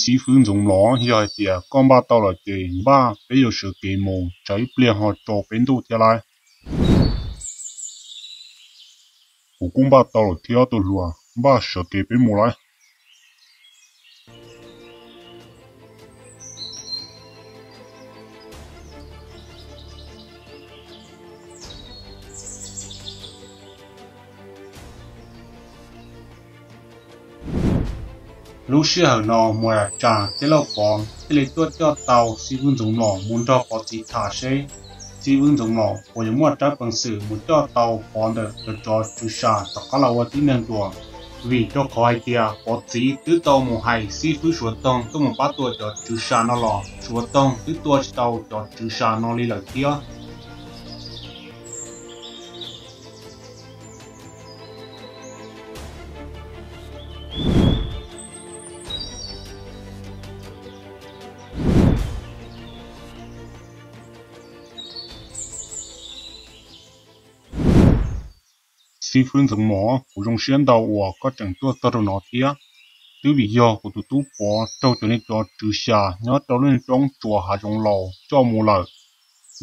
Xib fwb Ntxoov Mlom, yog hais tias koj npaj tau lawm ces npaj, peb yuav sawv kev mus, tsam ib pliag ho tsaus peb ntuj thiab lauj. Kuv kuj npaj tau lawm thiab tus hluas, npaj sawv kev peb mus lauj. Lub sij hawm no Muas Dam Tsas thiab Lauj Pov thiaj li tuaj coj tau Xib fwb Ntxoov Mlom mus nrog Pov txiv tham seb Xib fwb Ntxoov Mlom puas yuav muaj rab peev xwm mus coj tau Pov ntawm cov tsov tswv sa rov qab los ua tib neeg dua. Vim rau qhov hais tias Pov txiv twb tau mus hais xib fwb Suav Toog tuaj mus pab tua cov tswv sa no los Suav Toog twb tua tsis tau cov tswv sa no li lawm thiab. Xib fwb Ntxoov Mlom, kuv zoo siab ntau uas koj tseem tuaj txog rau no thiab. Twb vim yog kuv tus tub Pov raug cov niag tsov tswv sa nyob rau lub niag roob tsuas hav zoov laus coj mus lawm.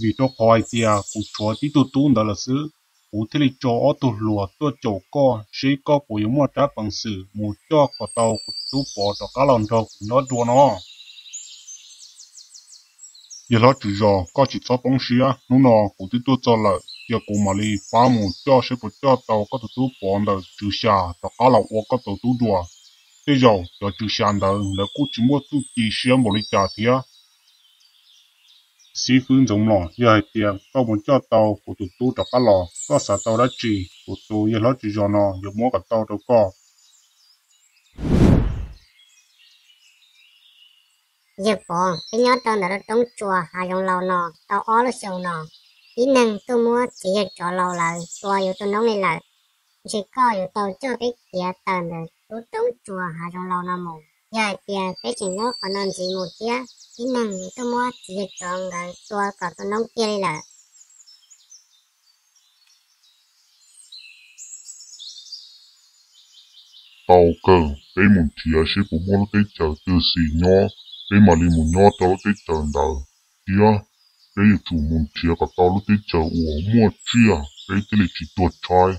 Vim rau qhov hais tias kuv tshuav tib tug tub ntawd lawm xwb, kuv thiaj li tso ob tug hluas tuaj caum koj seb koj puas yuav muaj rab peev xwm mus coj kom tau kuv tus tub Pov rov qab los nrog kuv nyob dua no. Yawg hlob tswv zos, koj tsis txhob poob siab, hnub no kuv twb tuaj txog lawm, cia kuv mam li pab mus coj seb puas coj tau koj tus tub Pov ntawm tswv sa rov qab los ua koj tus tub dua. Tej zaum cov tswv sa ntawd lawv kuj tsis muaj txuj ci siab npaum li cas thiab. Xib fwb Ntxoov Mlom, yog hais tias koj mus coj tau kuv tus tub rov qab los, koj xav tau dab tsi, kuv tus yawg hlob tswv zos no yuav muab kom tau rau koj. Yawg Pov, peb nyob rau ntawm lub roob tsuas hav zoov laus no tau ob lub xyoo no, tib neeg tuaj muab txiv yawg tsov laus lawv tua yuav tu noob li lawm. Ntshe koj yuav tau coj peb khiav tawm ntawm lub roob tsuas hav zoov laus no mus. Yog hais tias peb tseem nyob qhov no ntxiv mus thiab, tib neeg yuav tuaj muab txiv yawg tsov nkawd tua kom tu noob kiag li lawm. Tau kawg, peb mus nrhiav seb puas muaj lub teb chaws twg xis nyob, peb mam li mus nyob rau lub teb chaws ntawd. Thiab peb yuav tsum mus nrhiav kom tau lub teb chaws uas muaj tsiaj, peb thiaj li tsis tuag tshaib.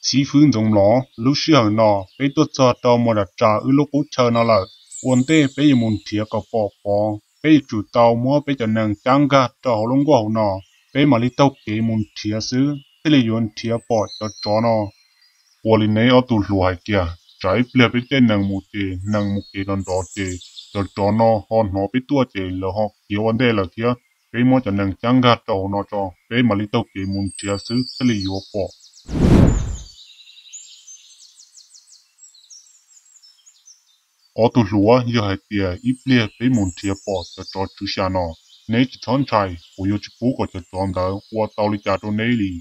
Xib fwb Ntxoov Mlom, lub sij hawm no peb tuaj txog rau Muas Dam Tsas wb lub qub chaw no lawm. Ua ntej peb yuav mus nrhiav kom pom Pov, peb yuav tsum tau muab peb cov nees cab nkag rau hauv lub nkuaj hauv no, peb mam li taug kev mus nrhiav xwb thiaj li yuav nrhiav pom cov tsov no. Ua li neb ob tug hluas hais kiag, tsam ib pliag peb caij nees mus ces nees mus kev nrov nrov ces cov tsov no ho hnov peb tuaj ces lawv ho khiav ua ntej lawm thiab. Peb muab cov nees cab nkag rau hauv no tso, peb mam li taug kev mus nrhiav xwb thiaj li yuav pom. Ob tug hluas, yog hais tias ib pliag peb mus nrhiav pom cov tsov tswv xya no, neb tsis txhob ntshai, kuv yuav tsis pub kom cov tsov ntawd ua tau li cas rau neb li.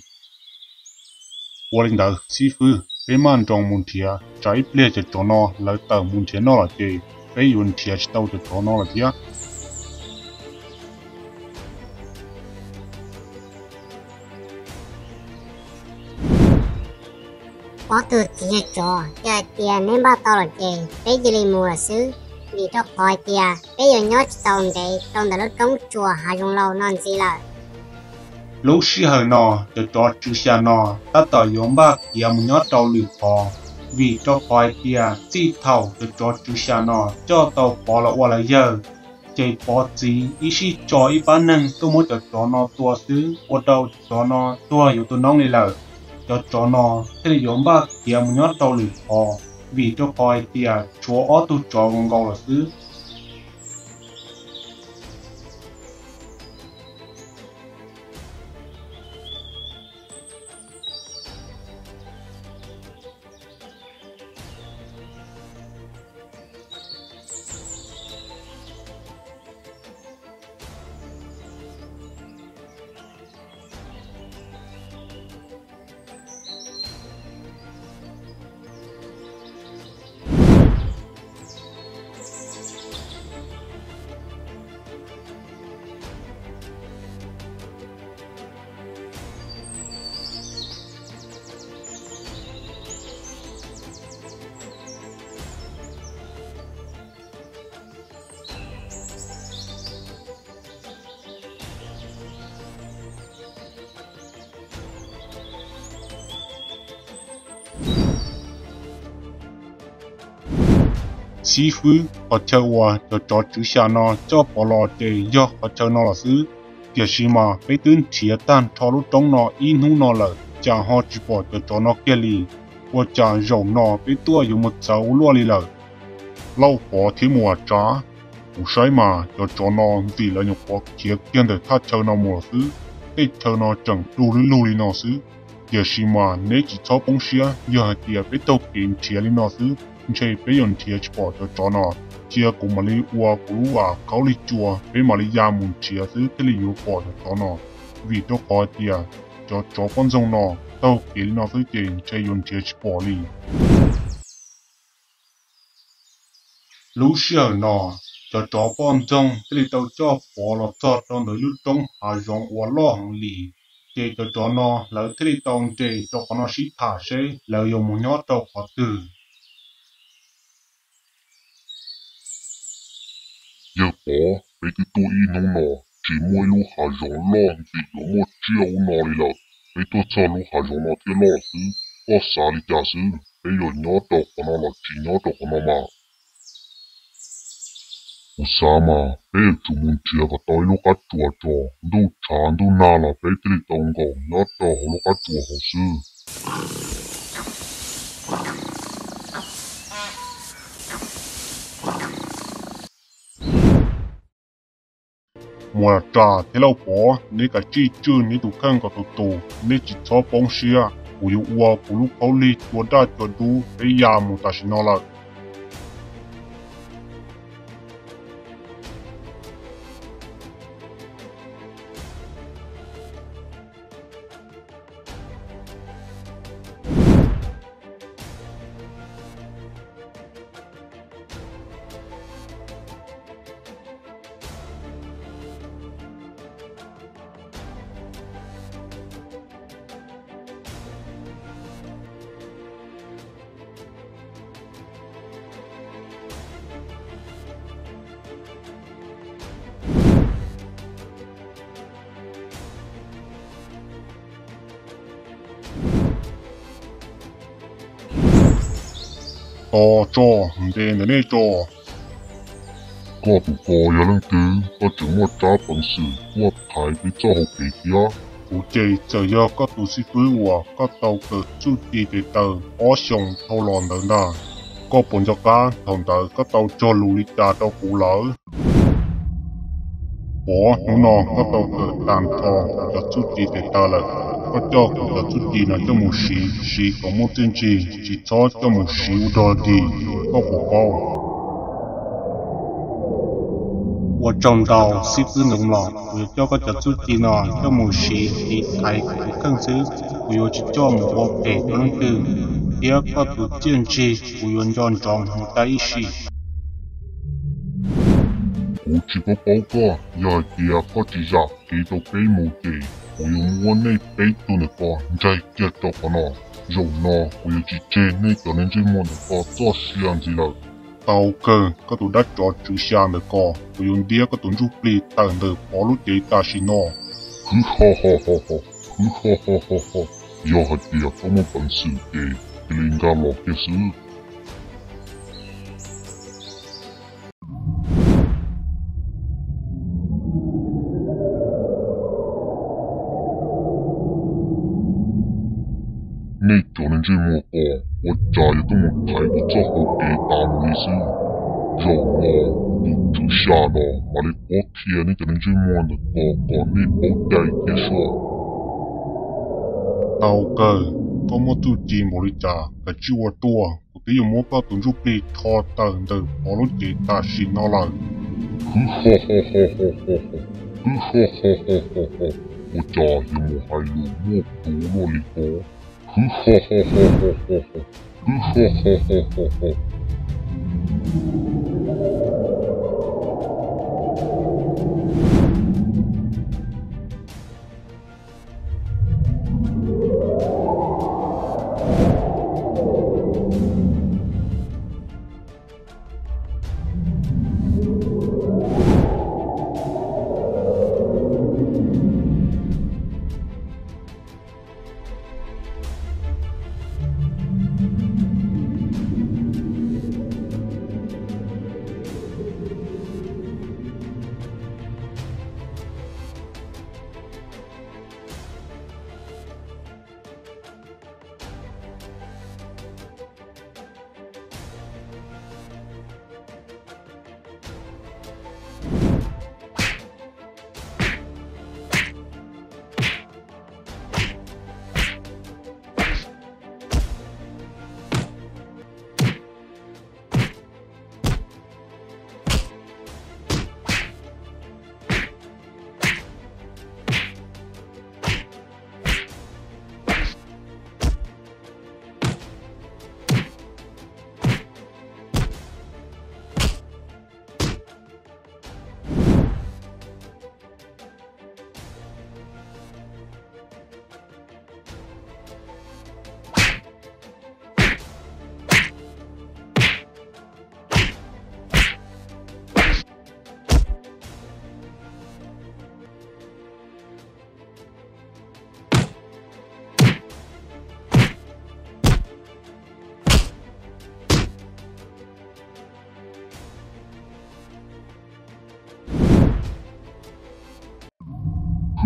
Ua li ntawd xib fwb, peb maj nroos mus nrhiav, tsam ib pliag cov tsov no lawv tawm mus nrhiav noj lawm ces peb yuav nrhiav tsis tau cov tsov no lawm thiab. Ob tug txiv yawg tsov, yog hais tias neb npaj tau lawm ces peb cia li mus lawm xwb, vim rau qhov hais tias peb yuav nyob tsis tau ntev rau ntawm lub roob tsuas hav zoov laus no ntxiv lawm. Lub sij hawm no, cov tsov tswv xya no tab tom yuav npaj khiav mus nyob rau lwm qhov, vim rau qhov hais tias txij thaum cov tsov tswv xya no coj tau Pov los ua lawv yawg, ces Pov txiv ib sij tso ib pab neeg tuaj muab cov tsov no tua xwb, ua rau cov tsov no tuag yuav tu noob li lawm. Cov tsov no thiaj li yuav npaj khiav mus nyob rau lwm qhov, vim rau qhov hais tias tshuav ob tug tsov nkaus nkaus lawm xwb. xib fwb, qhov chaw uas cov tsov tswv xya no coj pov los ces yog qhov chaw no los xwb. Tiam sis mas peb twb nrhiav tag nrho lub roob no ib hnub no lawm cas ho tsis pom cov tsov no kiag li. Ua cas zaum no peb tuaj yuav mus txawv ua luaj li lawm? Lauj Pov thiab Muas Tsav, kuv saib mas cov tsov no ntxim lawv nyuam qhuav khiav kiag ntawm thaj chaw no mus lawm xwb. Tej chaw no tseem du lug li no xwb. Tiam sis mas neb tsis txhob poob siab, yog hais tias peb taug kev nrhiav li no xwb ntshe peb yuav nrhiav tsis pom cov tsov no. Cia kuv mam li ua kuv lub khaub lig cua, peb mam li ya mus nrhiav xwb thiaj li yuav pom cov tsov no. Vim rau qhov hais tias cov tsov poj ntxoog no taug kev li no xwb ces ntshe yuav nrhiav tsis pom li. Lub sij hawm no, cov tsov poj ntxoog thiaj li tau coj pov los txog rau ntawm lub roob hav zoov uas loj heev li. Ces cov tsov no lawv thiaj li tau nres rau qhov no sib tham seb lawv yuav mus nyob rau qhov twg. Yawg Pov, peb twb tuaj ib hnub no tsis muaj ib lub hav zoov loj ntxim yuav muaj tsiaj ub no li lawm. Peb tuaj txog lub hav zoov no thiab loj xwb, koj xav li cas xwb? Peb yuav nyob rau qhov no los tsis nyob rau qhov no mas? Kuv xav mas peb yuav tsum mus nrhiav kom tau ib lub qab tsuas tso, ntuj tshav ntuj nag los peb thiaj li tau nkaum nyob rau hauv lub qab tsuas hauv xwb. Muas Tsav thiab Lauj Pov, neb kav tsij tswj neb tus kheej kom tus tus, neb tsis txhob poob siab. Kuv yuav ua kuv lub khaub lig cua daj cua dub, peb ya mus tam sim no lawm. Tos tso, ntes ntawm nej tso. Koj tus ko yog leej twg? Koj tseem muaj tsab peev xwm tuaj thaiv peb txoj hau kev thiab? Kuv ces txawm yog koj tus xib fwb uas koj tau kawm txuj ci tes taw ob xyoos dhau los ntawd ntag. Koj puas nco qab thaum ntawd koj tau cog lus li cas rau kuv lawm? Pov, hnub no koj tau kawm tag nrho kuv cov txuj ci tes taw lawm. Koj coj kuv cov txuj ci no coj mus siv, siv kom muaj txiaj ntsig, tsis txhob coj mus siv ua dog dig, koj puas paub? Ua tsaug ntau xib fwb Ntxoov Los, kuv yuav coj koj cov txuj ci no coj mus siv tiv thaiv kuv tus kheej xwb, kuv yuav tsis coj mus ua phem rau leej twg, thiab koj tus txiaj ntsig kuv yuav nco ntsoov mus tag ib sim. Kuv tsis paub paub koj, yog hais tias koj tsis zam kev rau peb mus ces kuv yuav muab nej peb tug ntawm ko ntsaig kiag rau qhov no. Zaum no kuv yuav tsis tseg nej cov neeg ntsej muag ntawm ko txoj sia ntxiv lawm. Tau kawg, koj tus dab tsov tswv xya ntawm ko, kuv yuav ntiab koj tus ntsuj plig tawm ntawm Pov lub cev tam sim no. Khwv ho ho ho ho, khwv ho ho ho ho. Yog hais tias koj muaj peev xwm ces cia li nkag los kiag xwb. Nej cov neeg ntsej muag ko, ua cas yuav tuaj mus thaiv kuv txoj hau kev tas mus li xwb? Zaum no kuv tus tswv xya no mam li qhuab qhia nej cov neeg ntsej muag ntawm ko kom nej paub cai kiag soj. Tau kawg, koj muaj txuj ci npaum li cas kav tsij ua tuaj, kuv twb yuav muab koj tus ntsuj plig rho tawm ntawm Pov lub cev tam sim no lawm. Khwv ho ho ho ho ho ho, khwv ho ho ho ho ho. Ua cas yuav mus hais lus muaj kuv luaj li ko? Khwv ho ho ho ho ho ho, khwv ho ho ho ho ho.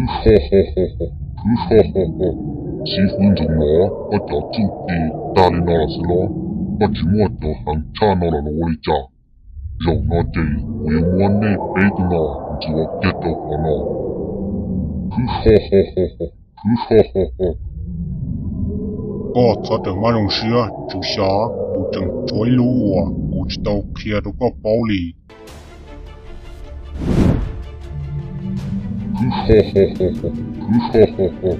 Ho ho ho ho, khwv ho ho ho. Xib fwb Ntxoov Nom, koj cov txuj ci tag li no lawm xwb los? Koj tsis muaj cov heev tshaj no lawm los ua li cas? Zaum no ces kuv yuav muab nej peb tug no ntxuav kiag rau qhov no. Khwv ho ho ho ho, khwv ho ho ho. Koj txhob rawm maj zoo siab, Tswv Xya, kuv tseem tshuav ib lub uas kuv tsis tau qhia rau koj paub li. Khwv ho ho ho ho, khwv ho ho ho.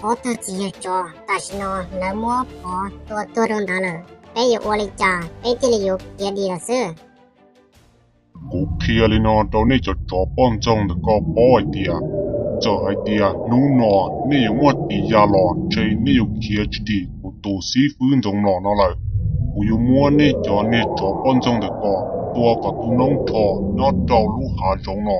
Ob tug txiv yawg tsov tam sim no lawv muab Pov tua tuag rau ntawd lawm, peb yuav ua li cas peb thiaj li yuav khiav dim lawm xwb? Kuv qhia li no rau nej cov tsov poj ntxoog ntawm ko paub hais tias, txawm hais tias hnub no nej yuav muaj tis ya los ntshe nej yuav khiav tsis dim kuv tus xib fwb Ntxoov Nom no lawm. Kuv yuav muab nej cov niag tsov poj ntxoog ntawm ko tua kom tu noob rho nyob rau lub hav zoov no.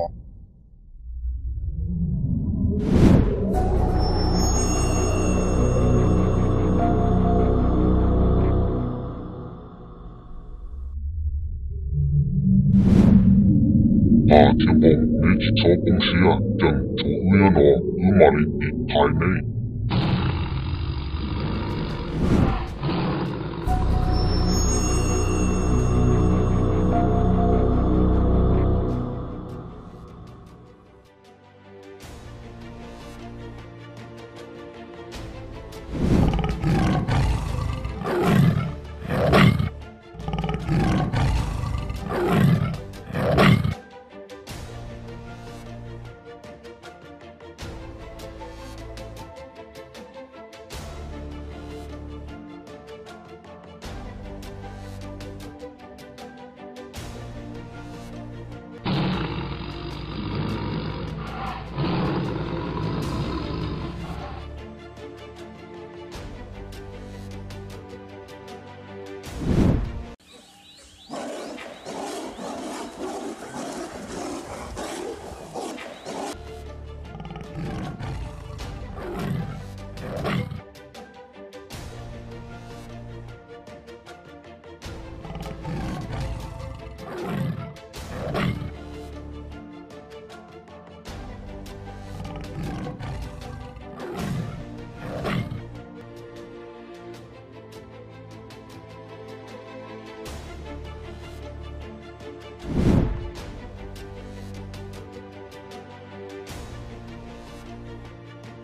Mas thiab npog, neb tsis txhob poob siab, tseem tshuav wb nyob no, wb mam li tiv thaiv neb.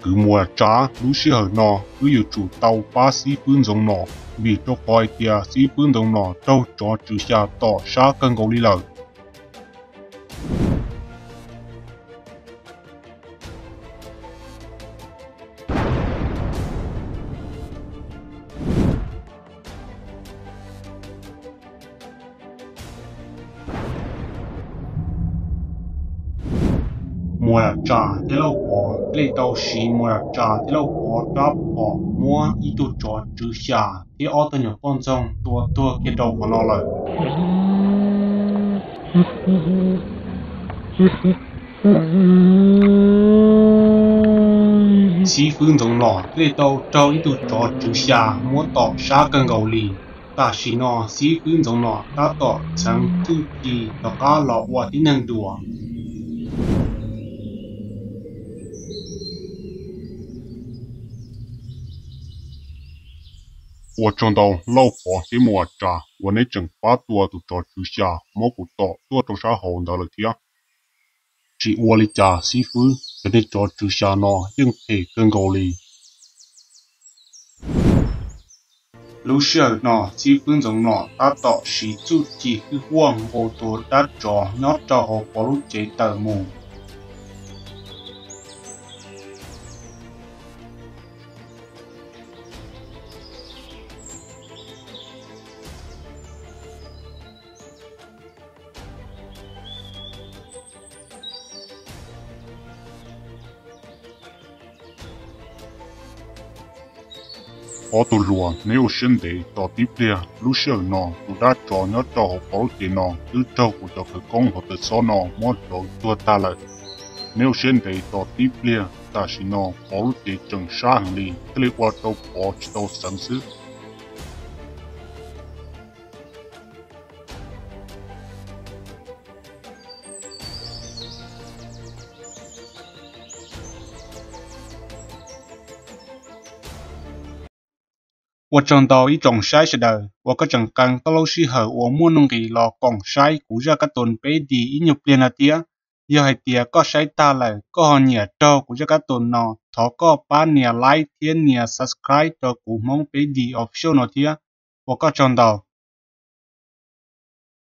Kwv Muas Tsav, lub sij hawm no wb yuav tsum tau pab xib fwb Ntxoov Nom, vim rau qhov hais tias xib fwb Ntxoov Nom raug tsov tswv xya tom sab kawg nkaus li lawm. Muas Tsav thiab Lauj Pov thiaj li tau siv Muas Tsav thiab Lauj Pov rab phom muab ib tug tsov tswv xya thiab ob tug nyuam poj ntxoog tua tuag kiag rau qhov no lawm. Xib fwb Ntxoov Nom thiaj li tau raug ib tug tsov tswv xya muab tom sab kawg nkaus li. Tam sim no xib fwb Ntxoov Nom tab tom txheev txuj ci rov qab los ua tib neeg dua. Ua tsaug ntau Lauj Pov thiab Muas Tsav uas neb tseem pab tua tus tsov tswv xya muab kuv tom tuaj rau sab hauv ntawd lawm thiab. Tsis ua li cas xib fwb, cov niag tsov tswv xya no yeej phem kawg nkaus li. Lub sij hawm no Txhiv Fwb Ntxoov Nom tab tom siv txuj ci hwj huaj nqus tus dab tsov nyob rau hauv Pov lub cev tawm mus. Ob tug hluas, neb ua siab ntev tos tib pliag. Lub sij hawm no tus dab tsov nyob rau hauv Pov lub cev no twb raug kuv cov khawv koob hauv taws xob no muab hlauv tuag tag lawm. Neb ua siab ntev tos tib pliag, tam sim no Pov lub cev tseem sab heev li, thiaj li ua rau Pov tsis tau xeev xwb. Ua tsaug ntau ib tsoom saib sawv daws uas koj tseem qee koj lub sij hawm uas muaj nuj nqis los koom saib kuv zaj kab tus peb D ib nyuag pliag no thiab. Yog hais tias koj saib tag lawm koj ho nyiam raug kuv zaj kab tus no, thov koj pab nias like thiab nias subscribe rau kuv Hmoob peb D official no thiab. Ua koj tsaug ntau.